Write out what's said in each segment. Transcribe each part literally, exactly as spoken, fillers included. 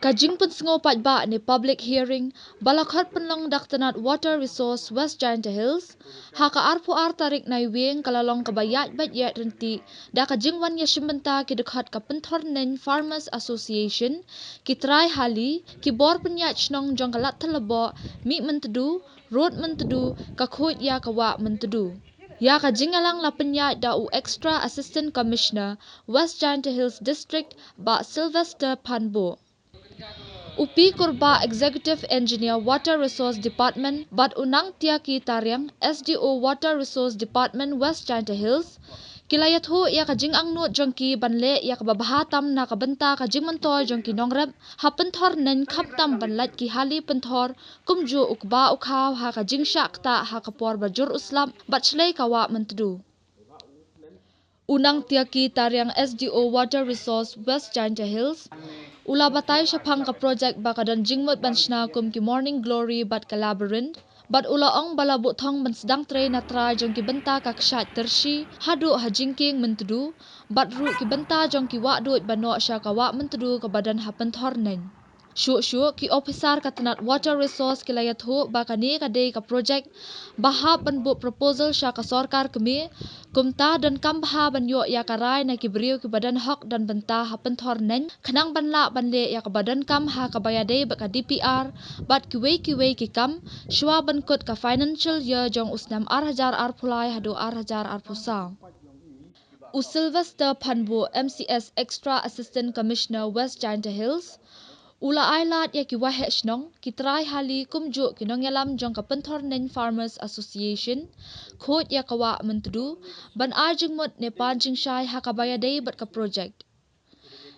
Ka jingpynsngew paidbah ne public hearing ba la khot pynlong da ka tnat Water Resource West Jaintia Hills ha ka arphew ar tarik Naiwieng ka la long kaba ïaid beit ïaid ryntih da ka jingwan ïashim bynta ki dkhot ka Pynthorneiñ Farmers Association, ki trai hali, ki bor pynïaid shnong jong ka Ladthadlaboh, Mihmyntdu, Road Myntdu, ka Khuid ïa ka Wah Myntdu. Ïa ka jingïalang la pynïaid da u Extra Assistant Commissioner, West Jaintia Hills District, Bah Sylvester Phanbuh. U P Kurbah, Executive Engineer, Water Resource Department, bad u Nang Tiaki Tariang, S D O, Water Resource Department, West Jaintia Hills, ki la ïathuh ïa ka jingangnud jong ki ban leh ïa kaba bha tam na ka bynta ka jingmyntoi jong ki nongrep ha Pynthorneiñ, khamtam ban lait ki hali pynthor kumjuh u kba u khaw ha ka jingshah ktah ha ka por ba jur u slap bad shlei ka Wah Myntdu. U Nang Tiaki Tariang, S D O, Water Resource, West Jaintia Hills, u la batai shaphang ka project ba ka don jingmut ban shna kum ki Morning Glory bad ka Labyrinth, bad u la ong ba la buh thong ban sdang trei na trai jong ki bynta ka kshaid tyrshi haduh ha jingkieng Myntdu, bad ruh ki bynta jong ki wah duid ba noh sha ka Wah Myntdu kaba don ha Pynthorneiñ. Shuh shuh, ki ophisar ka tnat Water Resource ki la ïathuh ba kane ka dei ka project ba hap ban buh proposal sha ka sorkar kmie, kumta donkam bha ban ïoh ïa ka rai na ki briew kiba don hok don bynta ha Pynthorneiñ, khnang ban lah ban leh ïa kaba donkam ha kaba ïadei bad ka D P R bad kiwei kiwei ki kam, shuwa ban kut ka financial year jong u snem ar hajar arphew lai haduh ar hajar arphew saw. U Sylvester Phanbuh, M C S, Extra Assistant Commissioner, West Jaintia Hills, u la ai lad ïa ki waheh shnong, ki trai hali kumjuh ki nongïalam jong ka Pynthorneiñ Farmers Association, Khuid ïa ka Wah Myntdu, ban ai jingmut ne pan jingshai ha kaba ïadei bad ka project.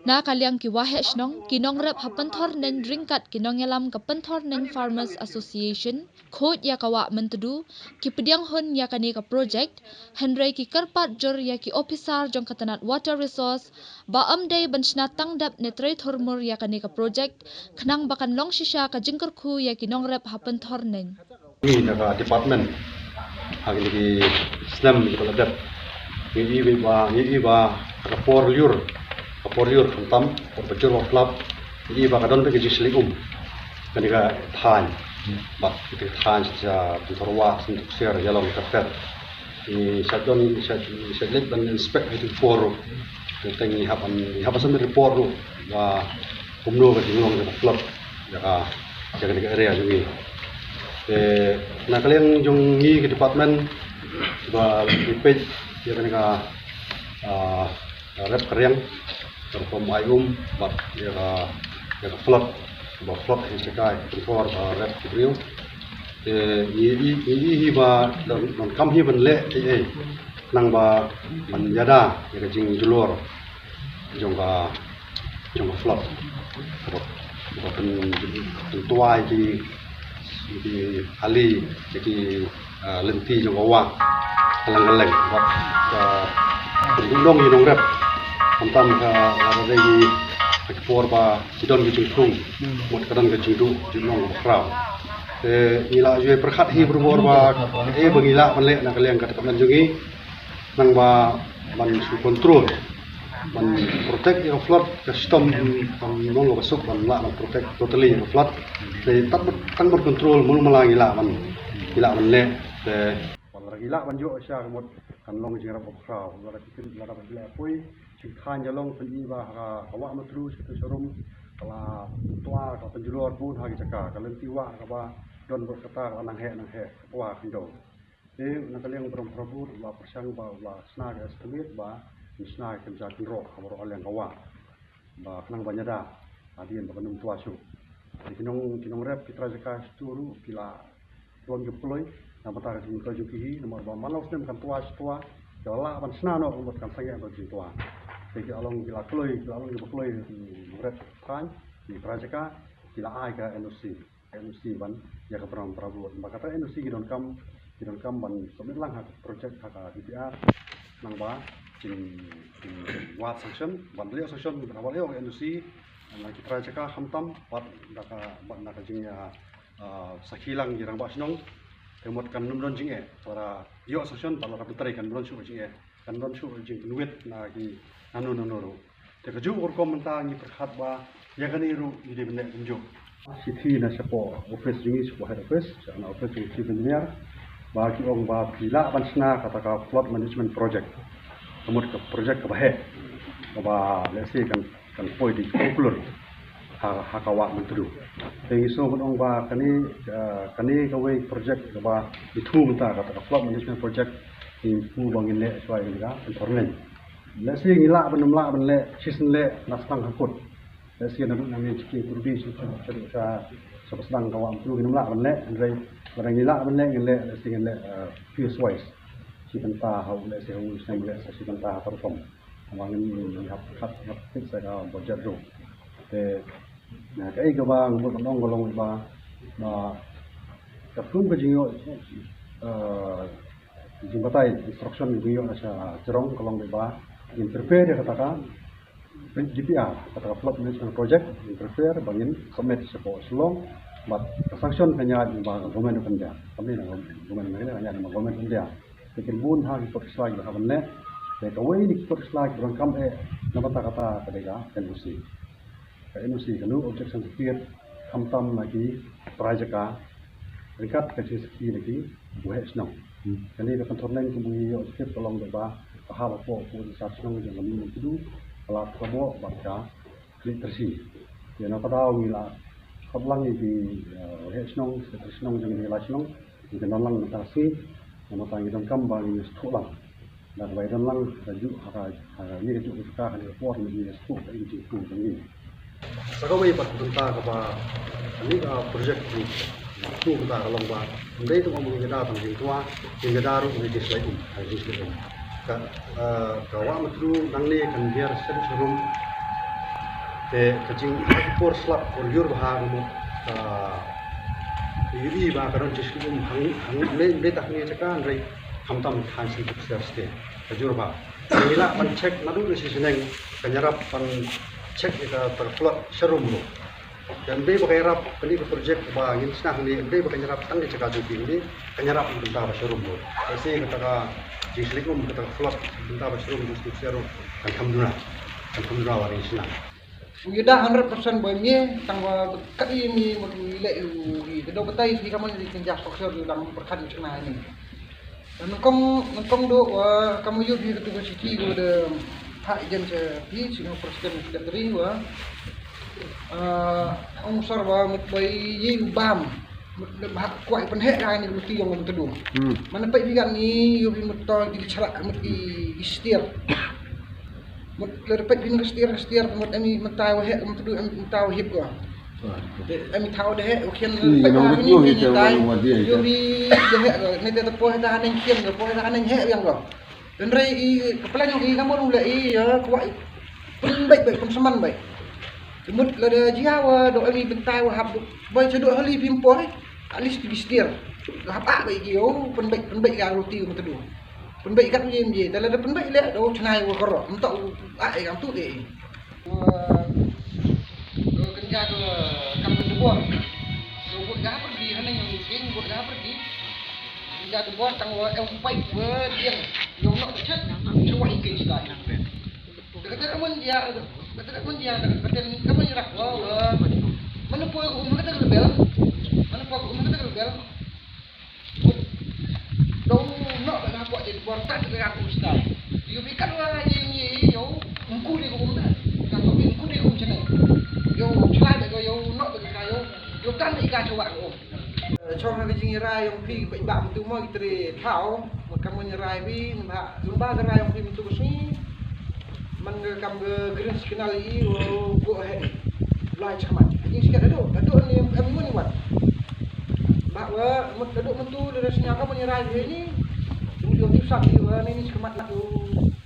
Na ka liang ki waheh shnong, ki nongrep ha Pynthorneiñ ryngkat ki nongïalam ka Pynthorneiñ Farmers Association, Khuid ïa ka Wah Myntdu, ki pdiang hun ïa kane ka project, hynrei ki kyrpad jur ïa ki ophisar jong ka tnat Water Resource ba ym dei ban shna tang dep ne trei thurmur ïa kane ka project, khnang ba kan long shisha ka jingkyrkhu ïa ki nongrep ha Pynthorneiñ. Ngi na ka department ha kine ki snem kiba la dep, ngi ïohi ba, ngi ïohi ba ka por lyiur, ka por lyiur khamtam por ba jur ba slap, ngi ïohi ba ka don beit ka jingshlei um. Kane ka thaiñ, bad kane ka thaiñ sha Pynthorwah, Synduksiar, Ïalong, Kyrpet. Ngi shait don, ngi shait, ngi shait leit ban inspect ha katu ka por ruh. Te ngi hap ban, ngi hap ban submit report ruh ba kumno ka jinglong jong ka flood ïa ka, ïa kane ka area jong ngi. Te na ka liang jong ngi ka department ba ngi peit ïa kane ka, ah, rep ka riang, ka rukom ai um bad ïa ka, ïa ka flood, ba flood hi shakai pynthor ba rep ki briew. Te ngi, ngi, ngi, ngi hi ba don, donkam hi ban leh ei ei khnang ba ban ïada ïa ka jingjulor jong ka, jong ka flood. Ba, ba pyn, pyntuai ki, ki hali ki, ah, lynti jong ka wah. Ka lang ka leng. Ba, ba pynduh nong ïa nongrep. Khamtam ka, ka dei ki, ki por ba ki don ki jingkhung. Mut ka don ka jingduh, jingduh nong ba khraw. Te ngi la ju pyrkhat hi barabor ba, eh, ba ngi lah ban leh na ka liang ka department jong ngi. Nang ba ban shu control, ban protect ïa ka flood, ka shitom ban long kaba suk ban lah ban protect totally ïa ka flood. Te tang ban, tang ban control mul mala ngi lah ban, ngi lah ban leh. Te lada ngi lah ban ïoh sha ka mut kan long jingrep ba khraw, lada ki, lada ki leh poi, jingkhang ïa long pyn-i ba ha ka Wah Myntdu sha tu sha rum, ka la twa, ka la pynjulor bun ha ki jaka, ka lynti wah kaba don bad kata ka la nang heh nang heh, ka twa khyndew. Te na ka liang u Barom Prabhu u la pyrshang ba u la shna ka estimate ba un shna ka kynja kynroh ha baroh ka liang ka wah. Ba khnang ban ïada hadien ba kan ym twa shuh. Te ki nong, ki nongrep ki trai jaka sha tu ruh ki la pynlong ki kloi na ka bynta ka jingmyntoi jong ki hi, namar ba man la u snem kan twa shi twa, ki la lah ban shna noh ka mut kan sangeh ban jingtwa. Te ki la long, ki la kloi, ki la long kiba kloi, ki nongrep thaiñ, ki trai jaka, ki la ai ka N O C. N O C ban ïa ka Barom Prabhu. Ba kata N O C ki donkam, ki donkam ban submit lang ha ka project ha ka D P R. Nang ba jing, jingwad sanction, ban leh sanction, ban leh N O C, na ki trai jaka khamtam, bad da ka, bad da ka jingïa, ah, sakhi lang ki rangbah shnong. Te mut kan ym don jingeh, lada ïoh sanction, bad lada pyntrei kan ym don shuh jingeh. Kan don shuh jingpynwit na ki nano nano ruh. Te kajuh ka rukom mynta ngi pyrkhat ba Ïa kane ruh ngi dei ban leh kumjuh. Shithi na shapoh office jong ngi, shapoh head office, sha na office jong chief engineer, ba ki ong ba phi lah ban shna kata ka flood management project. Ka mut ka project kaba heh, kaba lehse kan, kan poi da ki conclusion ha, ha ka wah Myntdu. Te ngi sngew ban ong ba kane, eh, kane kawei project kaba ngi thmu mynta, kata ka flood management project, ngi thmu ba ngin leh shuwa ïa ka pynthorneiñ. Lehse ngi lah ban, ym lah ban leh shisien, leh na sdang ha kut. Lehse naduh nangne, shiphew pyrdi, sha, sha, sha, sha ba sdang ka wah Myntdu ngin ym lah ban leh, hynrei lada ngi lah ban leh, ngin leh, lehse ngin leh, eh, phase wise. Shi bynta ha u, lehse ha u snem, lehse shi bynta ha ka rukom. Namar ngin, ngin hap, hap, hap fix ïa ka budget ruh. Te, na kaei kaba nga mut ban ong ka long ba, ba katkum ka jingïoh, eh, jingbatai, instruction jingïoh na sha jrong, ka long ba ngin prepare ïa kata ka D P R, kata ka flood management project, ngin prepare ba ngin submit shapoh Shillong, bad ka sanction kan ïaid na ka Government of India. Ka mut na ka Government of India, ka ïaid na ka Government of India. Te kin bun ha ki court shlai ba hap ban leh. Te kawei na ki court shlai kiba donkam eh na bynta kata ka dei ka N O C. Ka N O C, ka No Objection Certificate, khamtam na ki trai jaka, ryngkat ka jingsakhi na ki waheh shnong. Hmm. Kane ka pynthorneiñ kumba ngi ïoh script ka long ba ka hap hapoh ka Registrar Shnong jong ka Myntdu, ka Ladthadlaboh bad ka Khliehtyrshi. Ïa, na ka daw ngi la khot lang ïa ki, eh, waheh shnong, Secretary Shnong jong ki lai shnong, ngi don lang mynta ka sngi, namar ngi donkam ba ngin sngewthuh lang. Lada bai don lang, kajuh ha ka, ha kane kajuh ka jaka, ha kane ka por, ngi sngewthuh ka jingkyrkhu jong ngi. Sa kawei pat bynta kaba, kane ka project jong ngi, tu bynta ka long ba, ym dei tang kum ki da tang jingtwa, ki da ruh ki shlei um, ha ki shlei um. Ka, eh, ka wah Myntdu nangne kan biar shen sharum. Te ka jing, ha ki por slap, por jur bha ka mut, ka, ka ïohi ba ka don ki shlei um hang, hang, ym dei, ym dei tang hangne jaka, hynrei khamtam thain shen ki pisa state. Ka jur bha. Ngi lah ban check naduh na shisneng, kan ïarap ban check ïa kata ka flood sharum ruh. Te ym dei ba ka ïarap kane ka project ba ngin shna hangne, ym dei ba kan ïarap tang ïa jaka jong phi hangne, kan ïarap na bynta ba sharum ruh. Lehse kata ka jingshlei um, kata ka flood, bynta ba sharum jong phi sharum, kan kham duna, kan kham duna ba ngin shna. U ïada hundred percent ba ym ïa, tang ba kat ïa ngi mut u ïaleh u ïa, ka dei batai phi ka mon ïa ka jingstructure u dang pyrkhat u shna ïa ngi. Nyngkong, nyngkong duh, wa, ka mut ïoh phi katu ka shithi wa da phah jan sha phi, sha president secretary wa. Ah, ong sor wa mut ba ïa u bam. Mut da ba kwah pynheh ka ni mut ïong mut tu. Hmm. Mana peit phi kan ni ïoh phi mut to ki chrak mut ki, ki stier. Mut lada peit phi ni ki stier, ki stier mut em i mut tai wa heh mut tu, em mut tai wa hip ko. Te em i thaw da heh, u khian. Ïa, peit nong ha ka ni ïoh ni ïa tai. Ïoh phi da heh ko. Ni te ta poi da neng khian ko, poi da neng heh ïong ko. Hynrei i ka plan jong i ka mon u leh i, ïa, kwah i pynbeit beit, pynsman beit. Te mut lada jia wa doh em i bynta wa hap, beit sha doh hali phi ym poi. At least phi stier. Hap ah beit ki, oh, pynbeit, pynbeit ka roti mut tu. Pynbeit kat u jem je, te lada pynbeit leh, doh chynai wa koroh. Ym toh u ah i kam tu de. Wa, wa kynja ka kam ka dubor. Wa buh ka pyrdi, haneng ïong king, buh ka pyrdi. Kynja dubor tang wa em paip wa dieng. Ïong noh chet, chuwa i king sdai. Kata ka mun dia, kata ka mun dia, kata ka mun rak wa, wa. Mana poi um kata ka bel. Mana poi um kata ka bel. Dong nok ba na kwah jadi bor tak ka kum stai. Yo bi kat wa yin ye yo, ngku di kum na. Ka to bi ngku di kum chene. Yo chlai ba yo, nok ba ka yo. Yo kan i ka chwa ko. Chong ha ka jingïarai yong phi ba ba tu mo ki tre thau. Mo ka mo ïarai bi ba, ba ka rai yong phi tu si. Man ka kam ka green signal i, o, go ahead. Lai chakhmat. Ing sikat ado, ado ni em mun wat. Ba wa mut ado mut tu le snya ka mun rai ni. Ung yo tip sap ni wa ni chakhmat na tu.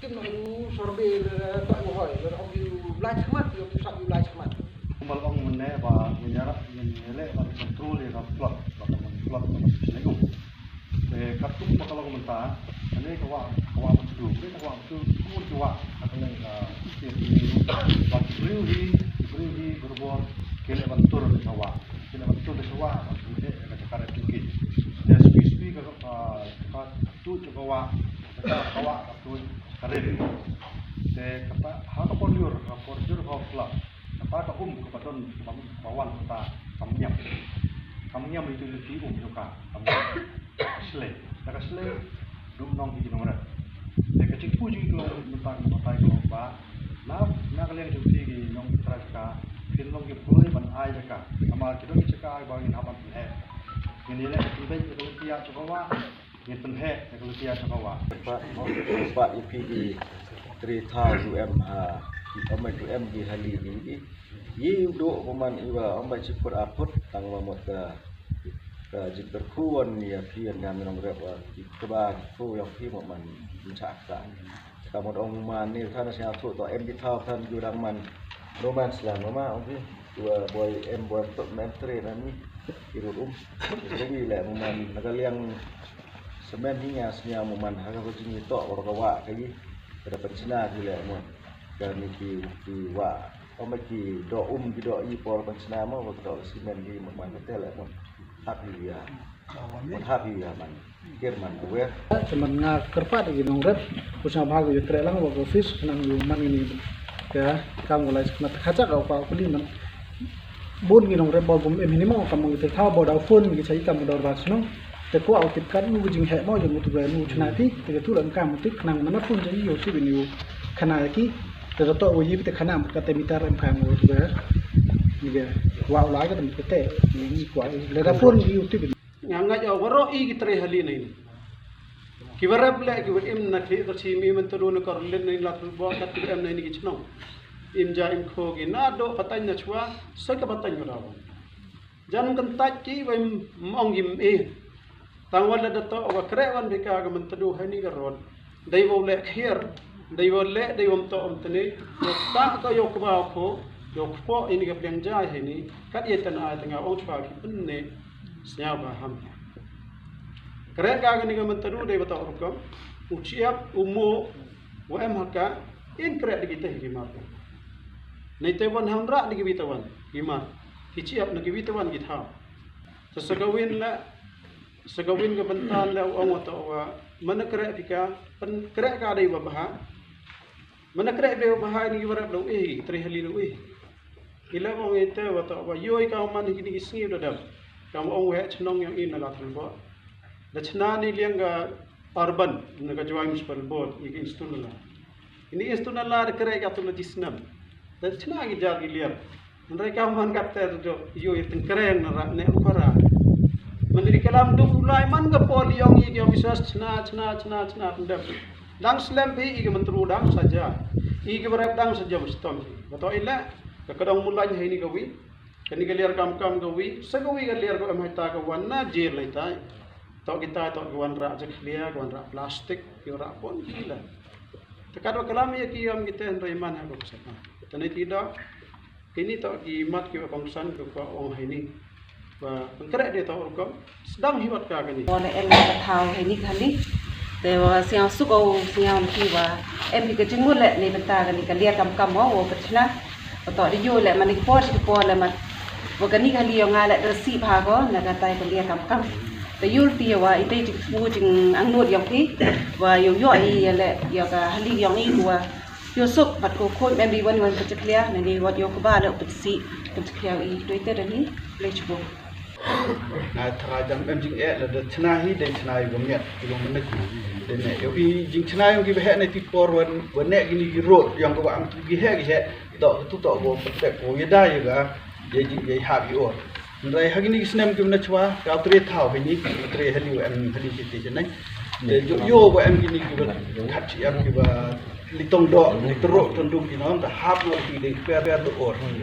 Tip no tu sorbe le to hoi, le ong yu lai chakhmat, yo tip sap yu lai chakhmat. Kumbal ong mun ne ba ni nyara ni le ba control ya ka flood, ba ka flood ba ka snya. Te katkum ba ka long mynta, kane ka wah, ka wah Myntdu, kane ka wah Myntdu, kumno ki wah, ka kane ka state Myntdu, ba ki briew hi, ki briew hi, berbor, ki leh ban tur da ka wah, ki leh ban tur da ka wah, ba ki leh ka jaka rep ki. Te spi spi ka, ka, ka tu ka wah, ka, ka wah, ka tu ka rep. Te kata, ha ka por jur, ha por jur ka flood. Ka Ba ka um kaba don, ba, ba wan kata kam ñiam. Kam ñiam itu, itu ki um ïa ka kam ñiam. Shlei, da ka shlei, dum nong hi ki nongrep. Te ka jingkyrpad jong ngi ka long mynta, ka batai ka long ba na, na ka liang jong phi ki nongtrei jaka, phin long ki pule ban ai jaka. Namar ki don ki jaka ba ngin hap ban pynheh. Ngin ïaleh ka pynbeit ïa ka lynti jong ka wah, ngin pynheh ïa ka lynti jong ka wah. Pat, pat ïa phi ki trei thaw, u em ha, u em, u em ki hali ki. Ïa u doh ba man iwa ym bai chi put aput tang ba mut ka, ka jingkyrkhu wan ïa phi ïa ngan nong rep wa ki kba ki kru ïa phi ba man ncha ka. Ka mut ong man ni than sha thu to em ki thaw than ju dang man no man's land ma ong phi. Wa boi em boi to men tre na ni ki rut um. Jadi le man na ka liang semen hi nya snya man ha ka jingïatoh wa ka wa ka yi. Ka da pynchna ki le man. Ka ni ki, ki wa Ong ba ki doh um, ki doh i por ban chna mo, ba ki doh simen ki mo man ka tel mo. Hap hi ya. Mo hap hi ya man. Ker man ka wer. Te man nga kyrpad ïa ki nongrep, ku sngewbha ïa trei lang wa ka office, khnang ïa man ïa ni. Ka kam wa lai sngewbha te khacha ka pa kuli man. Bun ki nongrep ba kum em hini mo, kam ki te thaw ba da phone ki chai kam da ba shnong. Te kwah u tip kat u jingheh mo jong u tu ba u chna ti, te ka tu la em kam u tip khnang mana phone jong u shu bin u khana ïa ki. Te to u yi te khana ka te mitar em kam u tu ba. Ni ga kwah u la ka te te ni kwah le da phone u tip. Nga nga ja waro i ki trei hali nei. Ki warap le ki wa im na ki ka chi mi men tu na kor len nei la tu bo ka tu em nei ni ki chnong. Im ja im kho ki na do patang na chwa sa ka patang ra. Jan kan tat ki wa im ong im e. Tang wan la da to wa kre wan bika ka man tadu hani ka rod. Dei wa le khier, dei wa le, dei wa to om tene. Wa ta ka yo kba ko, yo kpo ini ka pliang jai hani. Kat ye tan ai tanga ong chwa ki penne. Snya ba ham. Kre ka ni ka man tadu dei wa to rukom. U chiap, u mo, wa em haka, in kre digi te hi mar. Nei te wan ham ra digi wi te wan, hi mar. Ki chiap na ki wi te wan ki thaw. Te sa ka win la, sa ka win ka bynta la u ong wa to wa, mana kre pika, pen kre ka dei wa bha. Mana kre be wa bha ni wa rap lo eh, trei hali lo eh. Ila ong ite wa to wa, yoi ka man hi ni sngi da dam. Ka ong wa chnong yang in la than bo. Da chna ni liang ka urban, na ka Jowai Municipal Board, i ki institution la. Ini institution la da kre ka tu la jisnam. Da chna ki jar ki liar. Nrai ka man kat te jo, yo, i tengkereng na ra, ne ukara. Mendiri kalam tu ulai man ka pol yong i ki officers chna, chna, chna, chna, pendem. Dang slem phi i ki mentru dang saja. I ki berep dang saja mestom. Betul ile, ka kadang mulai hai ni kawi. Kani ka liar kam kam kawi, sa kawi ka liar ko em hai ta ka wan na jil lai tai. Tok kita tok ka wan ra je khlia, ka wan ra plastik, ka wan ra pon kila. Tekat wa kalam ya ki yom kita nrai man ha ko sapa. Tani tidak. Kini tok ki mat ki wa kongsan ko ko ong hai ni. Wa pengkret dia tok rukom. Sedang hiwat ka kani. Wa le em ka thaw hai ni kali. Te wa siang suk au siang ki wa em ki ka jingmut le ni benta kani ka liar kam kam wa wa pechna. Wa tok di yu le man ki por ki por le mat. Wa kani kali yo nga le dersi pha ko na ka tai ka liar kam kam. Te yul ti wa ite jing smu jing angnud yong ki. Wa yo yo i ya le ya ka hali yong i wa. Yo suk bat ko khot mem bi wan wan pechklia na ni wat yo kba le pechsi pechklia i tu ite dani le chubo. Na thra jam em jing eh la da chna hi de chna i gom yat i gom nek de ne yo i jing chna yong ki behe ne ti por wan wan ne gini ki road yong ko am tu ki he ki he to tu to go pek ko ye da ye ga ye jing ye ha ki or. Ndrai ha gini ki snem ki mena chwa ka tre thaw hini tre hali wa em hali ki te chenai. Te jo yo wa em gini ki ba khat chi em ki ba litong do ni tro tondum ki nom ta hap no ki de per per do or.